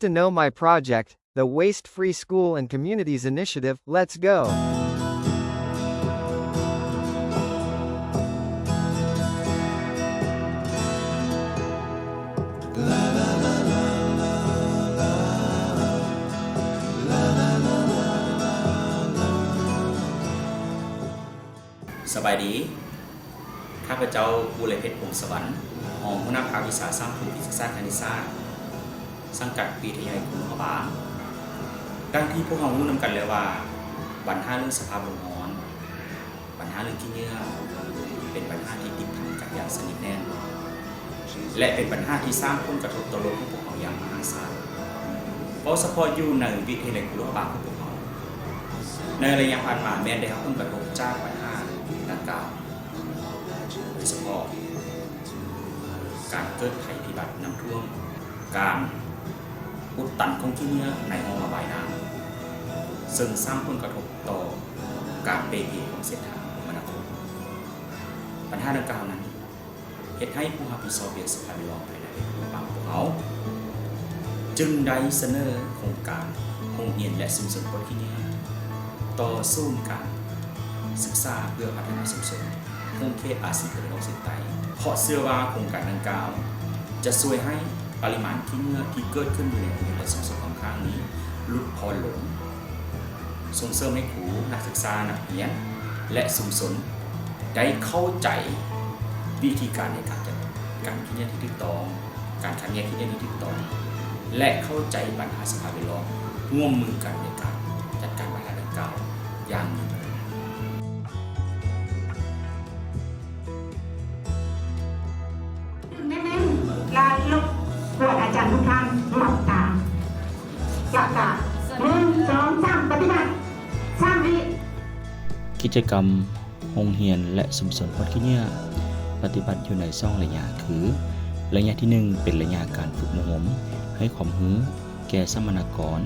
to know my project, the Waste Free School and Communities Initiative. Let's go! ສະບາຍດີ. ຂ້າພະເຈົ້າ ອຸໄລເພັດ ພົງສະຫວັນ, ຮອງຫົວໜ້າພາກວິຊາສັງຄົມວິທະຍາສາດຄະນິດສາດ, ສັງກັດວິທະຍາໄລກົງຫຼວງພະບາງ. ດັ່ງທີ່ພວກເຮົາຮູ້ນຳກັນແລ້ວວ່າ ບັນຫາເລື່ອງສະພາບໂລກຮ້ອນ, ບັນຫາເລື່ອງຂີ້ເຫຍື້ອ ເປັນບັນຫາທີ່ຕິດພັນກັນຢ່າງສະໜິດແໜ້ນ ແລະ ເປັນບັນຫາທີ່ສ້າງຜົນກະທົບຕໍ່ໂລກຂອງພວກເຮົາຢ່າງມະຫາສານ. ເວົ້າສະເພາະຢູ່ໃນວິທະຍາໄລກົງຫຼວງພະບາງຂອງພວກເຮົາ, ໃນໄລຍະຜ່ານມາແມ່ນໄດ້ຮັບຜົນກະທົບຈາກບັນຫາດັ່ງກ່າວ, ໂດຍສະເພາະການເກີດໄພພິບັດນ້ຳຖ້ວມ, ການອຸດຕັນຂອງຂີ້ເຫຍື້ອໃນຮ່ອງລະບາຍນ້ຳ, ເຊິ່ງສ້າງຜົນກະທົບຕໍ່ການເປ່ເພຂອງເສັ້ນທາງຄົມມະນາຄົມ. ບັນຫາດັ່ງກ່າວນັ້ນ ເຮັດໃຫ້ຜູ້ຮັບຜິດຊອບວຽກສະພາບແວດລ້ອມພາຍໃນຂອງພວກເຮົາ ຈຶ່ງໄດ້ສະເໜີໂຄງການໂຮງຮຽນ ແລະ ຊຸມຊົນປອດຂີ້ເຫຍື້ອ ຕໍ່ສູນການສຶກສາເພື່ອພັດທະນາຊຸມຊົນຂົງເຂດອາຊີຕາເວັນອອກສຽງໃຕ້, ເພາະເຊື່ອວ່າໂຄງການດັ່ງກ່າວຈະຊ່ວຍໃຫ້ປະລິມານຂີ້ເຫຍື້ອທີ່ເກີດຂຶ້ນຢູ່ໃນໂຮງຮຽນ ແລະ ຊຸມຊົນຂ້າງໆນີ້ຫຼຸດຜ່ອນລົງ. ສົ່ງເສີມໃຫ້ຄູ, ນັກສຶກສາ, ນັກຮຽນ ແລະ ຊຸມຊົນໄດ້ເຂົ້າໃຈວິທີການໃນການຈັດການຂີ້ເຫຍື້ອທີ່ຖືກຕ້ອງ, ການຄັດແຍກຂີ້ເຫຍື້ອທີ່ຖືກຕ້ອງ ແລະ ເຂົ້າໃຈບັນຫາສະພາບແວດລ້ອມ, ຮ່ວມມືກັນໃນການຈັດການບັນຫາດັ່ງກ່າວຢ່າງຍືນຍົງ. ແມ່ນໆ ແລະ ລົບກວນອາຈານທຸກທ່ານຫຼັບຕາ. ຫຼັບຕາ. ໜຶ່ງ ສອງ ສາມ ປະຕິບັດ. ສາມ ວິ. ກິດຈະກຳໂຮງຮຽນ ແລະ ຊຸມຊົນປອດຂີ້ເຫຍື້ອ ປະຕິບັດຢູ່ໃນສອງໄລຍະ ຄື ໄລຍະທີໜຶ່ງ ເປັນໄລຍະການຝຶກອົບຮົມ ໃຫ້ຄວາມຮູ້ແກ່ສຳມະນາກອນ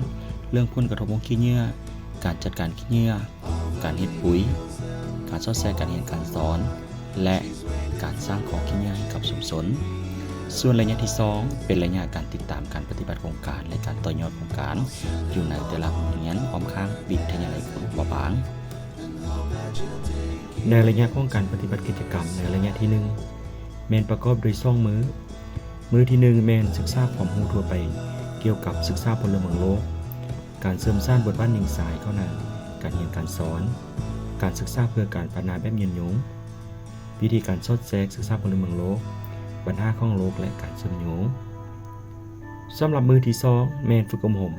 ເລື່ອງຜົນກະທົບຂອງຂີ້ເຫຍື້ອ, ການຈັດການຂີ້ເຫຍື້ອ, ການເຮັດປຸຍ, ການສອດແຊການຮຽນການສອນ ແລະ ການສ້າງຄອງຂີ້ເຫຍື້ອໃຫ້ກັບຊຸມຊົນ. ສ່ວນໄລຍະທີສອງ ເປັນໄລຍະການຕິດຕາມການປະຕິບັດໂຄງການ ແລະ ການຕໍ່ຍອດໂຄງການ ຢູ່ໃນແຕ່ລະໂຮງຮຽນອ້ອມຂ້າງວິທະຍາໄລກົງຫຼວງພະບາງ. ໃນໄລຍະຂອງການປະຕິບັດກິດຈະກຳໃນໄລຍະທີໜຶ່ງ ແມ່ນປະກອບດ້ວຍສອງມື້. ມື້ທີໜຶ່ງ ແມ່ນສຶກສາຄວາມຮູ້ທົ່ວໄປກ່ຽວກັບສຶກສາພົນລະເມືອງໂລກ, ການເສີມສານບົດບາດຍິງຊາຍເຂົ້າໃນການຮຽນການສອນ, ການສຶກສາເພື່ອການພັດທະນາແບບຍືນຍົງ, ວິທີການສອດແຊກສຶກສາພົນລະເມືອງໂລກ, ບັນຫາຂອງໂລກ ແລະ ການເຊື່ອມໂຍງ. ສຳລັບມື້ທີສອງ ແມ່ນຝຶກອົບຮົມ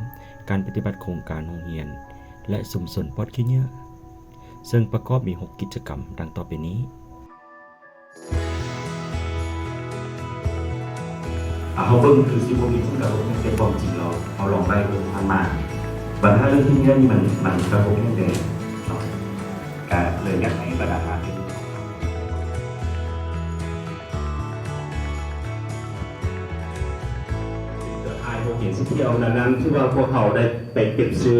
ການປະຕິບັດໂຄງການໂຮງຮຽນ ແລະ ຊຸມຊົນປອດຂີ້ເຫຍື້ອ, ເຊິ່ງປະກອບມີຫົກກິດຈະກຳດັ່ງຕໍ່ໄປນີ້. ອ່າ ເຮົາເບິ່ງຄືຊິບໍ່ມີຜົນກະທົບຫຍັງ, ແຕ່ຄວາມຈິງແລ້ວເຮົາລອງໄລ່ເບິ່ງຜ່ານມາ ບັນຫາເລື່ອງຂີ້ເຫຍື້ອນີ້ມັນ ມັນກະທົບແຮງແດ່ເນາະ, ກະເລີຍຢາກໃຫ້ບັນດາທ່ານເປັນເຄືອຂ່າຍໂຮງຮຽນສຸດທ່ຽວນັ້ນໆ ທີ່ວ່າພວກເຮົາໄດ້ໄປເກັບຊື້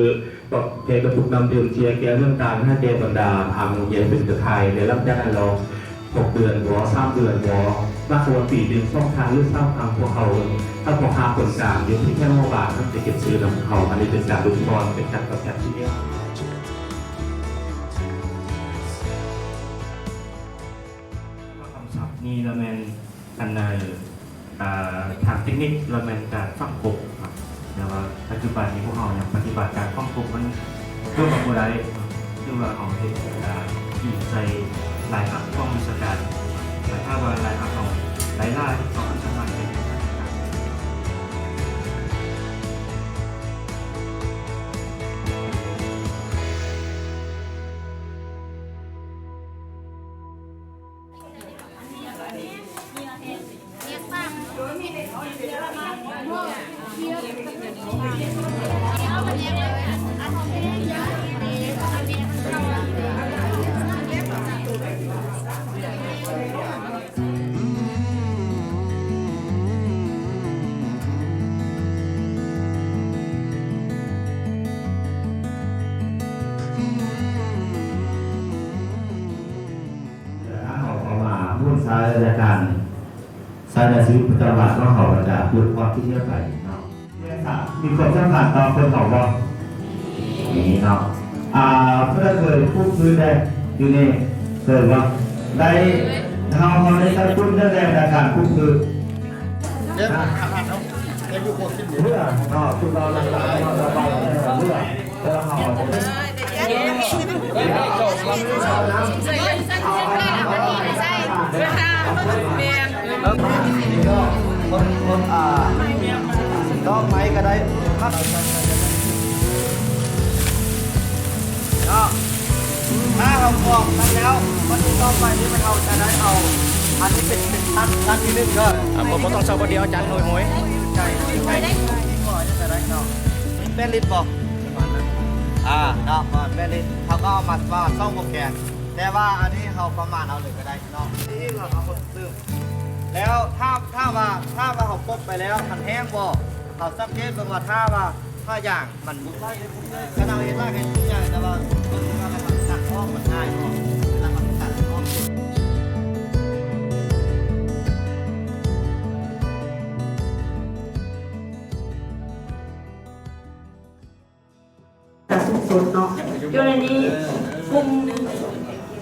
ປະເພດກະປຸກນ້ຳດື່ມເຈຍແກ້ວຕ່າງໆ ໃຫ້ແກ່ບັນດາທາງໂຮງຮຽນເປັນເຄືອຂ່າຍ. ແລະ ຫຼັງຈາກນັ້ນແລ້ວ ຫົກເດືອນບໍ ສາມເດືອນບໍ ນະ ສອງປີໜຶ່ງ ສອງຄັ້ງ ຫຼື ສາມຄັ້ງ ພວກເຮົາ ທັງພວກເຮົາຄົນກາງຢູ່ທີ່ແຂວງຫຼວງພະບາງ ໄປເກັບຊື້ນຳເຂົາ. ອັນນີ້ເປັນການຫຼຸດຜ່ອນ ເປັນການກຳຈັດທີ່ເລີຍ. ຄຳສັບນີ້ລະແມ່ນ ອັນ ເອີ ອ່າ ທາງເຕັກນິກລະແມ່ນການຝັງກົບເນາະ, ແຕ່ວ່າປັດຈຸບັນນີ້ພວກເຮົາຍັງປະຕິບັດການຝັງກົບມັນເກືອບວ່າບໍ່ໄດ້ເນາະ, ຄືວ່າເຮົາເຮັດ ອ່າ ອີງໃສ່ລາຍຮັບຂອງວິຊາການ, ແຕ່ຖ້າວ່າລາຍຮັບເຮົາໄດ້ຫຼາຍ ເຮົາກໍສາມາດເຮັດ ຖ້າເຮົາເຂົ້າມາຮ່ວມໃຊ້ລາຍການ ໃຊ້ໃນຊີວິດປະຈຳວັນຂອງເຮົາ ກໍຈະຫຼຸດຜ່ອນທີ່ເຫຼືອໄປເນາະ. ວິທະຍາສາດ ມີຄວາມສຳຄັນຕໍ່ຄົນເຮົາບໍ່? ມີເນາະ. ອ່າ ຜູ້ໃດເຄີຍປູກພືດແດ່ຢູ່ນີ້? ເຄີຍບໍ່? ໄດ້ ເຮົາ ເຮົາໄດ້ໃຊ້ຝຸ່ນແດ່ໃນການປູກພືດ. ເພື່ອເນາະ ຄືວ່າຫຼັກໆເນາະ ລະບາຍເພື່ອ ເພື່ອເຮົາ ເອີ ຄົນ ຄົນ ອ່າ ດອກໄມ້ກໍໄດ້ ເນາະ. ຖ້າເຮົາປອກນັ້ນແລ້ວ ບັດນີ້ຕໍ່ໄປນີ້ມັນ ເຮົາຈະໄດ້ເອົາ ອັນນີ້ເປັນ ເປັນຊັ້ນ ຊັ້ນທີໜຶ່ງເດີ. ອ່າ ບໍ່ ບໍ່ຕ້ອງເຊົາຄົນດຽວ ອາຈານໂຫຍໆ ໃສ່ ໃສ່ ໃສ່ ໃສ່ ໃສ່ເນາະ. ແປດລິດບໍ່? ອ່າ ເນາະ ປະມານແປດລິດ ເຮົາກໍເອົາມາປະມານສອງໂປແກນ ແຕ່ວ່າອັນນີ້ເຮົາປະມານເອົາເລີຍກໍໄດ້ເນາະ. ທີ່ເຮົາເອົາເພີ່ມຕື່ມ ແລ້ວຖ້າ ຖ້າວ່າ ຖ້າວ່າເຮົາປົກໄປແລ້ວ ມັນແຫ້ງບໍ່? ເຮົາສັງເກດເບິ່ງວ່າ ຖ້າວ່າຜ້າຢາງມັນ ຂະໜາດເຮັດຫຼາຍເຮັດໃຫຍ່ ແຕ່ວ່າເບິ່ງວ່າມັນຕັດອອກ ມັນງ່າຍບໍ່? ເວລາເຮົາຕັດອອກ ການຊຸກຊົນເນາະ ຢູ່ໃນນີ້ ກຸ່ມ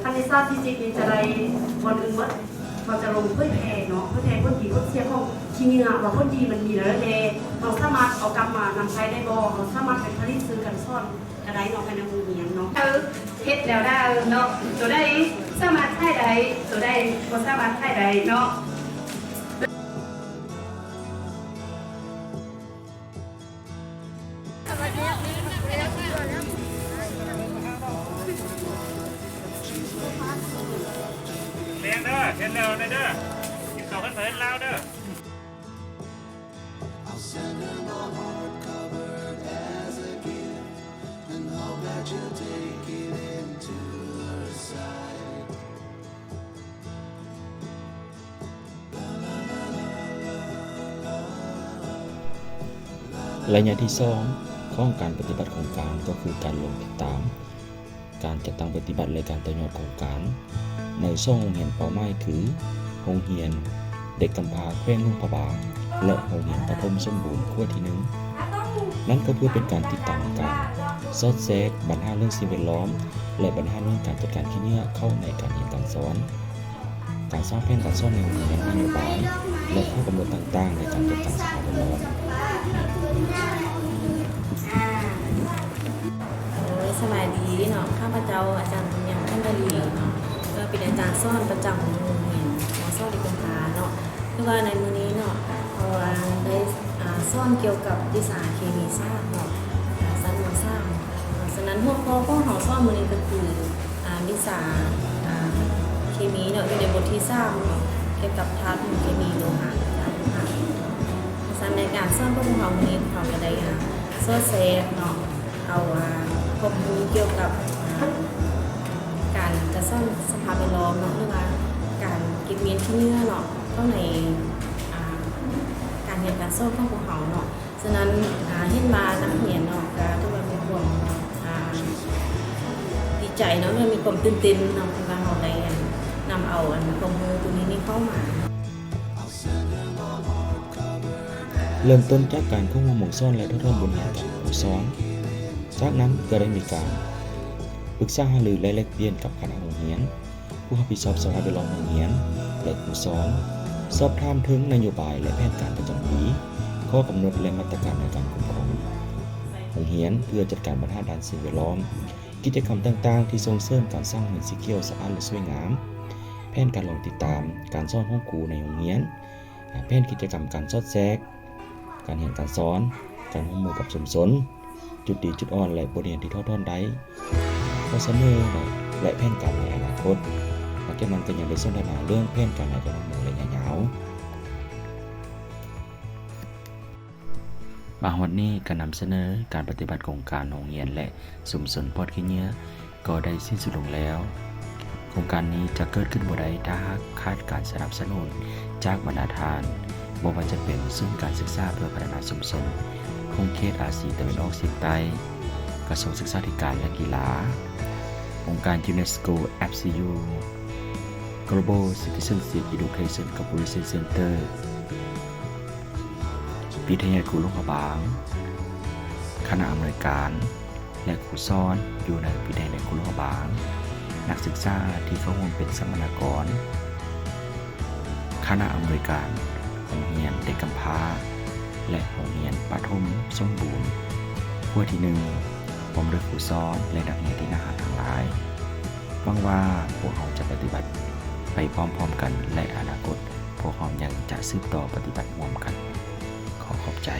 ຄະນິດສາດຟີຊິກນີ້ຈະໄດ້ ກ່ອນອື່ນໝົດ ເຮົາຈະລົງເຜີຍແຜ່ເນາະ ເຜີຍແຜ່ຜົນດີຜົນເສຍຂອງຂີ້ເຫຍື້ອ ວ່າຜົນດີມັນມີແນວໃດແດ່ ເຮົາສາມາດເອົາກັບມານຳໃຊ້ໄດ້ບໍ່ ເຮົາສາມາດໄປຜະລິດສື່ການສອນກໍໄດ້ເນາະ ພາຍໃນໂຮງຮຽນເນາະ. ເຮັດແລ້ວໄດ້ເນາະ ໂຕໃດສາມາດຂາຍໄດ້ ໂຕໃດບໍ່ສາມາດຂາຍໄດ້ເນາະ. ແມ່ນເດີ ເຮັດແລ້ວແນ່ເດີ ກິນເຂົ້າກັນເພິ່ນລາວເດີ. ໄລຍະທີສອງຂອງການປະຕິບັດໂຄງການ ກໍຄືການລົງຕິດຕາມການຈັດຕັ້ງປະຕິບັດ ແລະ ການຕໍ່ຍອດໂຄງການ ໃນສອງໂຮງຮຽນເປົ້າໝາຍຄື ໂຮງຮຽນເດັກກຳພ້າແຂວງຫຼວງພະບາງ ແລະ ໂຮງຮຽນປະຖົມສົມບູນຂົວທີໜຶ່ງ. ນັ້ນກໍເພື່ອເປັນການຕິດຕາມການສອດແຊກບັນຫາເລື່ອງສິ່ງແວດລ້ອມ ແລະ ບັນຫາເລື່ອງການຈັດການຂີ້ເຫຍື້ອເຂົ້າໃນການຮຽນການສອນ. ການສ້າງແຜນການສອນໃນໂຮງຮຽນ, ນະໂຍບາຍ ແລະ ຂໍ້ກຳນົດຕ່າງໆໃນການຈັດຕັ້ງສະພາບແວດລ້ອມ. ໂດຍ ສະບາຍດີເນາະ, ຂ້າພະເຈົ້າ ອາຈານບຸນຍັງ ພັນດາລີເນາະ, ກໍເປັນອາຈານສອນປະຈຳໂຮງຮຽນ ມ.ສ ເດັກກຳພ້າເນາະ. ຄືວ່າໃນມື້ນີ້ເນາະ ເຮົາ ອາ ໄດ້ ອາ ສອນກ່ຽວກັບວິຊາເຄມີສາດເນາະ ອາ ຊັ້ນ ມ.ສາມ. ສະນັ້ນ ຫົວຂໍ້ຂອງເຮົາສອນມື້ນີ້ກໍຄື ອາ ວິຊາ ອາ ເຄມີເນາະ ຢູ່ໃນບົດທີສາມເນາະ ກ່ຽວກັບທາດເຄມີໂລຫະ ທາດໂລຫະ. ສະນັ້ນ ໃນການສອນຂອງພວກເຮົານີ້ ເຮົາກໍໄດ້ ອາ ສອດແຊກເນາະ ເອົາ ອາ ຄວາມຮູ້ກ່ຽວກັບ ອາ ການຈັດສັນສະພາບແວດລ້ອມເນາະ ຫຼືວ່າການເກັບມ້ຽນຂີ້ເຫຍື້ອເນາະ ເຂົ້າໃນ ອາ ການຮຽນການສອນຂອງພວກເຮົາເນາະ. ສະນັ້ນ ອາ ເຫັນວ່ານັກຮຽນເນາະ ກໍຖືວ່າມີຄວາມ ອາ ດີໃຈເນາະ ແລະ ມີຄວາມຕື່ນເຕັ້ນເນາະ ທີ່ວ່າເຮົາໄດ້ ອັນ ນຳເອົາ ອັນ ຄວາມຮູ້ຕົວນີ້ນີ້ເຂົ້າມາ. ເລີ່ມຕົ້ນຈາກການເຂົ້າຮ່ວມໂຮງສອນ ແລະ ຖອດຖອນບົດຮຽນກັບຄູສອນ. ຈາກນັ້ນກໍໄດ້ມີການປຶກສາຫາລື ແລະ ແລກປ່ຽນກັບຄະນະໂຮງຮຽນ, ຜູ້ຮັບຜິດຊອບສະພາບແວດລ້ອມໂຮງຮຽນ ແລະ ຄູສອນ, ສອບຖາມເຖິງນະໂຍບາຍ ແລະ ແຜນການປະຈຳປີ, ຂໍ້ກຳນົດ ແລະ ມາດຕະການໃນການຄຸ້ມຄອງໂຮງຮຽນ ເພື່ອຈັດການບັນຫາດ້ານສິ່ງແວດລ້ອມ, ກິດຈະກຳຕ່າງໆທີ່ສົ່ງເສີມການສ້າງເມືອງສີຂຽວສະອາດ ແລະ ສວຍງາມ, ແຜນການລອງຕິດຕາມການສອນຂອງຄູໃນໂຮງຮຽນ, ແຜນກິດຈະກຳການສອດແຊກ, ການຮຽນການສອນ, ການຮ່ວມມືກັບຊຸມຊົນ, ຈຸດດີຈຸດອ່ອນ ແລະ ບົດຮຽນທີ່ຖອດຖອນໄດ້, ຂໍ້ສະເໜີ ແລະ ແຜນການໃນອະນາຄົດ. ນອກຈາກນັ້ນກໍຍັງໄດ້ສົນທະນາເລື່ອງແຜນການໃນການຮ່ວມມືໄລຍະຍາວ. ມາຮອດນີ້ກໍນຳສະເໜີການປະຕິບັດໂຄງການໂຮງຮຽນ ແລະ ຊຸມຊົນປອດຂີ້ເຫຍື້ອ ກໍໄດ້ສິ້ນສຸດລົງແລ້ວ. ໂຄງການນີ້ຈະເກີດຂຶ້ນບໍ່ໄດ້ຖ້າຫາກຂາດການສະໜັບສະໜູນຈາກບັນດາທ່ານ, ບໍ່ວ່າຈະເປັນສູນການສຶກສາເພື່ອພັດທະນາຊຸມຊົນຂົງເຂດອາຊີຕາເວັນອອກສຽງໃຕ້, ກະຊວງສຶກສາທິການ ແລະ ກິລາ, ອົງການ UNESCO, F C U, Global Citizenship Education Cooperation Center, ວິທະຍາໄລຄູຫຼວງພະບາງ, ຄະນະອຳນວຍການ ແລະ ຄູສອນຢູ່ໃນວິທະຍາໄລກຸຫຼວງພະບາງ, ນັກສຶກສາທີ່ເຂົ້າຮ່ວມເປັນສຳມະນາກອນ, ຄະນະອຳນວຍການໂຮງຮຽນເດັກກຳພ້າ ແລະ ໂຮງຮຽນປະຖົມສົມບູນ ຫົວທີໜຶ່ງ ພ້ອມດ້ວຍຄູສອນ ແລະ ນັກຮຽນທີ່ໜ້າຮັກທັງຫຼາຍ. ຫວັງວ່າພວກເຮົາຈະປະຕິບັດໄປພ້ອມໆກັນ ແລະ ອະນາຄົດພວກເຮົາຍັງຈະສືບຕໍ່ປະຕິບັດຮ່ວມກັນ. ຂໍຂອບໃຈ.